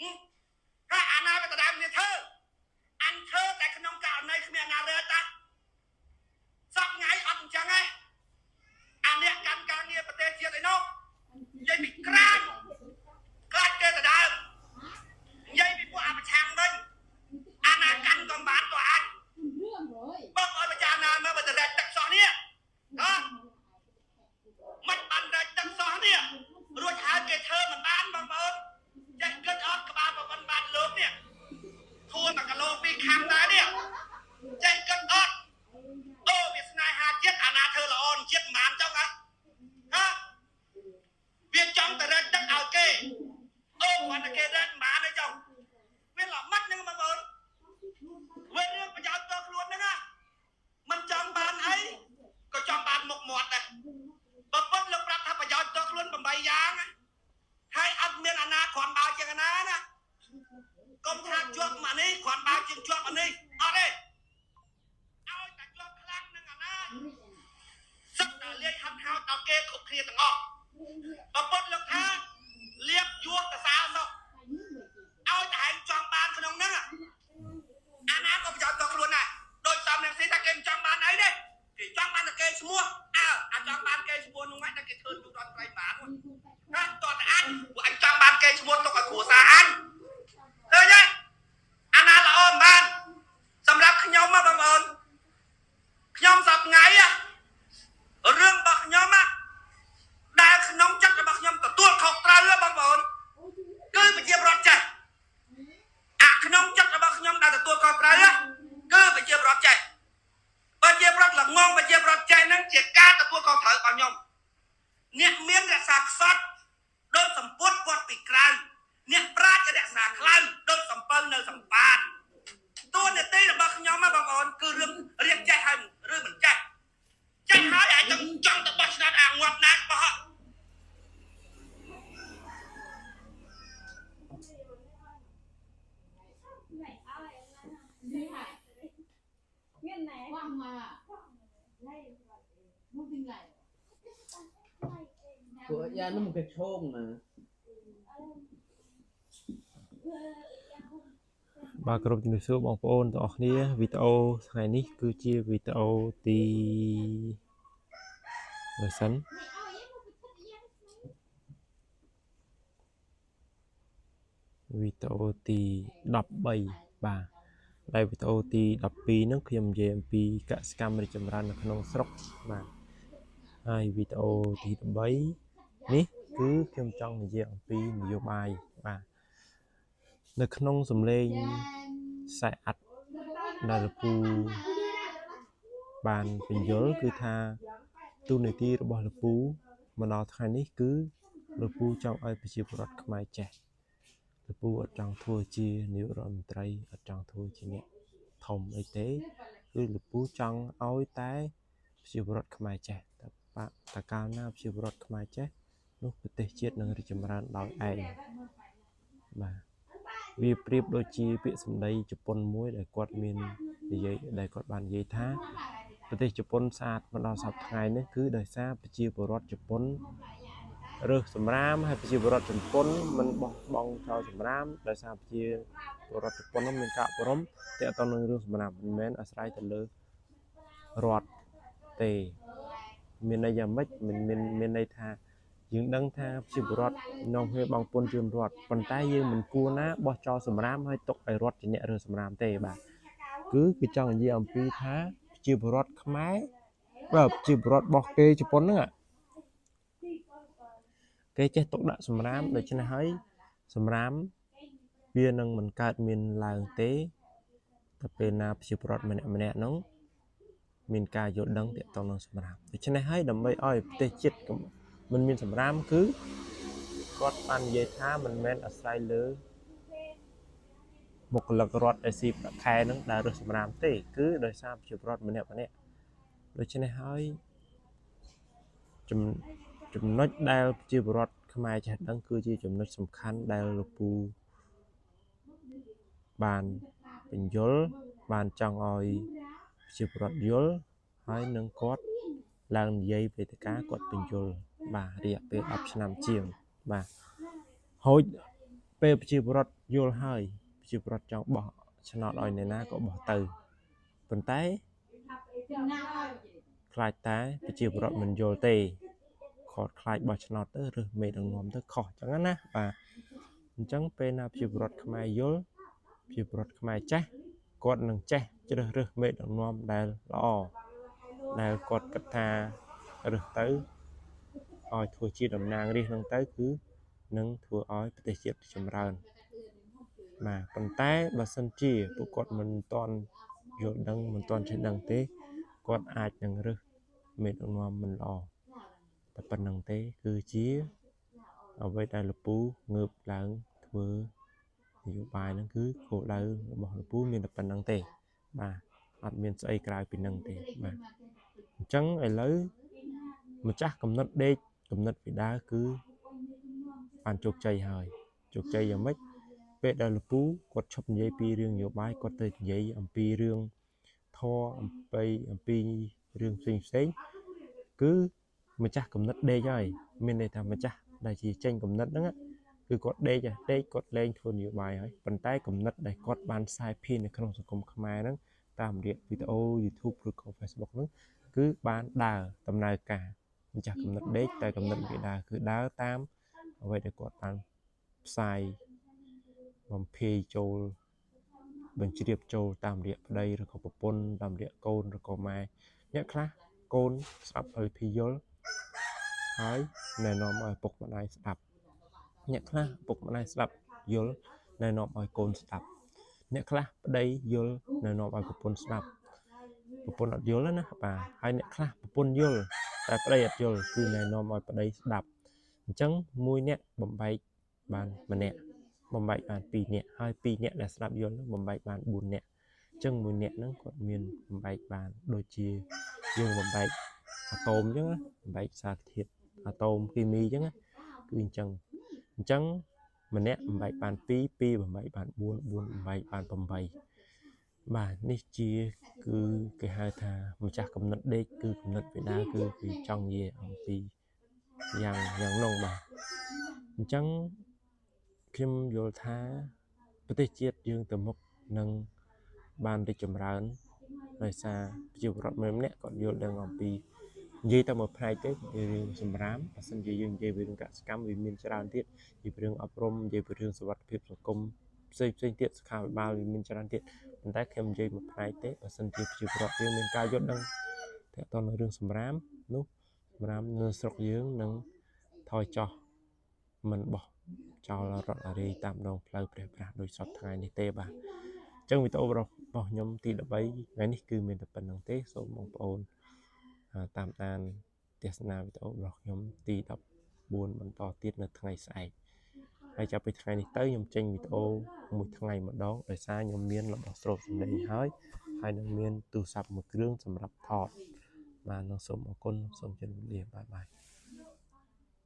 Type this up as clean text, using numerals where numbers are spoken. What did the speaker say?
ហើយអាណាវាដដើមគ្នាធ្វើអញធ្វើតែក្នុងករណីគ្មានអាណារើតាសពថ្ងៃអត់អញ្ចឹងទេអាអ្នកកាន់ការងារប្រទេសជាតិឯនោះនិយាយពីក្រាញខ្លាចគេដដើមនិយាយពីពួកអាប្រឆាំងវិញអាណាកាន់កំបានក៏អញបងឲ្យប្រជាណាមើលបើទៅរែកទឹកសោះនេះហ៎មិនបានរែកទឹកសោះនេះរួចហើយគេធ្វើមិនបានបងប្អូនចេះគិតអត់ក្បាលប្រពន្ធបានលោកនេះធួន1គីឡូ2ខាំដែរនេះចេះគិតអត់អូវាស្នេហាជាតិអាណាធ្វើល្អជាតិមិនបានចង់ហ៎ហ៎វាចង់តែរែកទឹកឲ្យគេអូគាត់តែគេរែកមិនបានទេចង់វាល្មិចហ្នឹងបងប្អូនវារឿងប្រយោជន៍តខ្លួនហ្នឹងណាមិនចង់បានអីក៏ចង់បានមុខមាត់ដែរបើពិតលោកប្រាប់ថាប្រយោជន៍តខ្លួន8យ៉ាងហើយអត់មានអាណាគ្រាន់បើជាងអាណាណាកុំថាជាប់អានេះគ្រាន់បើជាងជាប់អានេះអត់ទេឲ្យតែជាប់ខ្លាំងនឹងអាណាសឹកតែលាយហត់ហោដល់គេគ្រប់គ្នាទាំងអស់បើពិតលោកថាលៀបយួរតសាសោះឲ្យតែឯងចង់បានក្នុងហ្នឹងអាណាក៏ប្រយោជន៍តខ្លួនដែរដោយសំនឹងស៊ីថាគេមិនចង់បានអីទេគេចង់បានតែគេឈ្មោះអើអាចង់បានគេឈ្មោះនោះហ្នឹងតែគេធ្វើទូដល់ត្រីបានណាតតអញពួកអញចង់បានគេឈ្មោះទុកឲ្យគ្រួសារអញឃើញទេអាណាល្អមិនបានសម្រាប់ខ្ញុំបងប្អូនខ្ញុំសប្ងៃរឿងរបស់ខ្ញុំដែលក្នុងចិត្តរបស់ខ្ញុំទទួលខុសត្រូវបងប្អូនគឺប្រជាប្រដ្ឋចេះអាក្នុងចិត្តរបស់ខ្ញុំដែលទទួលខុសត្រូវគឺប្រជាប្រដ្ឋចេះប្រជាប្រដ្ឋល្ងងប្រជាប្រដ្ឋចេះហ្នឹងជាការទទួលខុសត្រូវរបស់ខ្ញុំអ្នកមានរក្សាខ្សត់ដោយសម្ពុតគាត់ពីក្រៅអ្នកប្រាជ្ញរក្សាខ្លៅដោយសំពៅនៅសម្បានតួនាទីរបស់ខ្ញុំបងប្អូនគឺរឿងរៀនចេះហើយឬមិនចេះចេះហើយអាចចង់ទៅបោះឆ្នោតអាងាប់ណាបោះ ពួកយ៉ានោះមកគេឈោងណា បាទគ្រប់ជំរាបសួរបងប្អូនទាំងអស់គ្នាវីដេអូថ្ងៃនេះគឺជាវីដេអូទីមើលសិនវីដេអូទី13បាទដែលវីដេអូទី12ហ្នឹងខ្ញុំនិយាយអំពីកសិកម្មរីកចម្រើននៅក្នុងស្រុកបាទហើយវីដេអូទី13នេះគឺខ្ញុំចង់និយាយអំពីនយោបាយបាទនៅក្នុងសម្លេងខ្សែអាត់ដែលលោកពូបានពន្យល់គឺថាទូនាទីរបស់លោកពូមកដល់ថ្ងៃនេះគឺលោកពូចង់ឲ្យប្រជាពលរដ្ឋខ្មែរចេះលោកពូអត់ចង់ធ្វើជានាយករដ្ឋមន្ត្រីអត់ចង់ធ្វើជាអ្នកធំអីទេគឺលោកពូចង់ឲ្យតែប្រជាពលរដ្ឋខ្មែរចេះតែតកាលណាប្រជាពលរដ្ឋខ្មែរចេះនោះប្រទេសជាតិនឹងរីកចម្រើនដោយឯងបាទវាប្រៀបដូចជាពាក្យសម្ដីជប៉ុនមួយដែលគាត់មាននិយាយដែលគាត់បាននិយាយថាប្រទេសជប៉ុនស្អាតមកដល់សប្តាហ៍ថ្ងៃនេះគឺដោយសារប្រជាពលរដ្ឋជប៉ុនរើសសម្រាមហើយប្រជាពលរដ្ឋជប៉ុនមិនបោះបង់ចោលសម្រាមដោយសារប្រជាពលរដ្ឋជប៉ុននោះមានការអប់រំទាក់ទងនឹងរឿងសម្រាមមិនមែនអាស្រ័យទៅលើរដ្ឋទេមានន័យយ៉ាងម៉េចមិនមានមានន័យថាយើងដឹងថាប្រជាពលរដ្ឋនាំគ្នាបង់ពន្ធជូនរដ្ឋប៉ុន្តែយើងមិនគួរណាបោះចោលសម្រាមហើយទុកឲ្យរដ្ឋជាអ្នករើសសម្រាមទេបាទគឺគេចង់និយាយអំពីថាប្រជាពលរដ្ឋខ្មែរបាទប្រជាពលរដ្ឋរបស់គេជប៉ុនហ្នឹងគេចេះទុកដាក់សម្រាមដូច្នេះហើយសម្រាមវានឹងមិនកើតមានឡើងទេតែពេលណាប្រជាពលរដ្ឋម្នាក់ម្នាក់ហ្នឹងមានការយល់ដឹងទាក់ទងនឹងសម្រាមដូច្នេះហើយដើម្បីឲ្យប្រទេសជាតិមិនមានសម្រាមគឺគាត់បាននិយាយថាមិនមែនអាស្រ័យលើបុគ្គលិករដ្ឋដែលស៊ីប្រាក់ខែនឹងដែលរើសសម្រាមទេគឺដោយសារប្រជាពលរដ្ឋម្នាក់ម្នាក់ដូច្នេះហើយចំណុចដែលប្រជាពលរដ្ឋខ្មែរចេះដឹងគឺជាចំណុចសំខាន់ដែលលោកពូបានពន្យល់បានចង់ឲ្យប្រជាពលរដ្ឋយល់ហើយនឹងគាត់ឡើងនិយាយវេទិកាគាត់ពន្យល់បាទរយៈពេល10ឆ្នាំជាងបាទហូច ពេលប្រជាពលរដ្ឋយល់ហើយប្រជាពលរដ្ឋចង់បោះឆ្នោតឲ្យអ្នកណាក៏បោះទៅប៉ុន្តែខ្លាចតែប្រជាពលរដ្ឋមិនយល់ទេគាត់ខ្លាចបោះឆ្នោតទៅរើសមេដឹកនាំទៅខុសអញ្ចឹងណាបាទអញ្ចឹងពេលណាប្រជាពលរដ្ឋខ្មែរយល់ប្រជាពលរដ្ឋខ្មែរចេះគាត់នឹងចេះជ្រើសរើសមេដឹកនាំដែលល្អដែលគាត់គិតថារើសទៅឲ្យធ្វើជាតំណាងរាស្ត្រហ្នឹងទៅគឺនឹងធ្វើឲ្យប្រទេសជាតិចម្រើនបាទប៉ុន្តែបើសិនជាពួកគាត់មិនទាន់យល់ដឹងមិនទាន់ចេះដឹងទេគាត់អាចនឹងរើសមេដឹកនាំមិនល្អតែប៉ុណ្្នឹងទេគឺជាអ្វីដែលលពូងើបឡើងធ្វើនយោបាយហ្នឹងគឺគោលដៅរបស់លពូមានតែប៉ុណ្្នឹងទេបាទអត់មានស្អីក្រៅពីនឹងទេបាទអញ្ចឹងឥឡូវម្ចាស់កំណត់ដេកកំណត់វិដាគឺបានជោគជ័យហើយជោគជ័យយ៉ាងម៉េចពេលដែលលពូគាត់ឈប់និយាយពីរឿងនយោបាយគាត់ទៅនិយាយអំពីរឿងធម៌អំពីរឿងផ្សេងផ្សេងគឺម្ចាស់កំណត់ដេកហើយមានន័យថាម្ចាស់ដែលជាចេញកំណត់ហ្នឹងគឺគាត់ដេកដេកគាត់លែងធ្វើនយោបាយហើយប៉ុន្តែកំណត់ដែលគាត់បានផ្សាយភាននៅក្នុងសង្គមខ្មែរហ្នឹងតាមរយៈវីដេអូ YouTube ឬក៏ Facebook ហ្នឹងគឺបានដើរដំណើរការម្ចាស់កំណត់ដេកតែកំណត់វាដើរគឺដើរតាមអ្វីដែលគាត់បានផ្សាយបំភាយចូលបញ្ជ្រាបចូលតាមរយៈប្តីឬក៏ប្រពន្ធតាមរយៈកូនឬក៏ម៉ែអ្នកខ្លះកូនស្ដាប់ LP យល់ហើយណែនាំឲ្យឪពុកម្ដាយស្ដាប់អ្នកខ្លះឪពុកម្ដាយស្ដាប់យល់ណែនាំឲ្យកូនស្ដាប់អ្នកខ្លះប្តីយល់ណែនាំឲ្យប្រពន្ធស្ដាប់ប្រពន្ធអត់យល់ណាបាទហើយអ្នកខ្លះប្រពន្ធយល់តែប្តីអត់យល់គឺណែនាំឲ្យប្តីស្ដាប់អញ្ចឹងមួយអ្នកបំបែកបានម្នាក់បំបែកបាន2នាក់ហើយ2នាក់ដែលស្ដាប់យល់បំបែកបាន4នាក់អញ្ចឹងមួយនាក់ហ្នឹងគាត់មានបំបែកបានដូចជាយើងបំបែកអាតូមអញ្ចឹងបំបែកសារធាតុអាតូមគីមីអញ្ចឹងគឺអញ្ចឹងអញ្ចឹងម្នាក់បំបែកបាន2 2បំបែកបាន4 4បំបែកបាន8បាទនេះជាគឺគេហៅថាម្ចាស់កំណត់ដេកគឺកំណត់វិដាគឺគេចង់និយាយអំពីយ៉ាងនោះបាទអញ្ចឹងខ្ញុំយល់ថាប្រទេសជាតិយើងទៅមុខនឹងបានរីកចម្រើនដោយសារប្រជាពលរដ្ឋម្នាក់ៗគាត់យល់ដឹងអំពីនិយាយតែមួយផ្នែកទេរឿងសម្រាមបើសិនជាយើងនិយាយពីរឿងកសិកម្មវាមានច្រើនទៀតនិយាយពីរឿងអប់រំនិយាយពីរឿងសុវត្ថិភាពសង្គមផ្សេងផ្សេងទៀតសុខាភិបាលវាមានច្រើនទៀតប៉ុន្តែខ្ញុំនិយាយមួយផ្នែកទេបើសិនជាប្រជាពលរដ្ឋយើងមានការយល់ដឹងទាក់ទងនឹងរឿងសម្រាមនោះសម្រាមនៅស្រុកយើងនឹងថយចុះមិនបោះចោលរត់អារាយតាមដងផ្លូវព្រះប្រាស់ដោយសពថ្ងៃនេះទេបាទអញ្ចឹងវីដេអូរបស់ខ្ញុំទី13ថ្ងៃនេះគឺមានតែប៉ុណ្្នឹងទេសូមបងប្អូនតាមដានទស្សនាវីដេអូរបស់ខ្ញុំទី14បន្តទៀតនៅថ្ងៃស្អែកហើយចាប់ពីថ្ងៃនេះទៅខ្ញុំចេញវីដេអូមួយថ្ងៃម្ដងដោយសារខ្ញុំមានរបស់ស្រូបសំឡេងហើយនឹងមានទូរស័ព្ទមួយគ្រឿងសម្រាប់ថតបាទនឹងសូមអរគុណសូមជម្រាបលាបាយបាយ។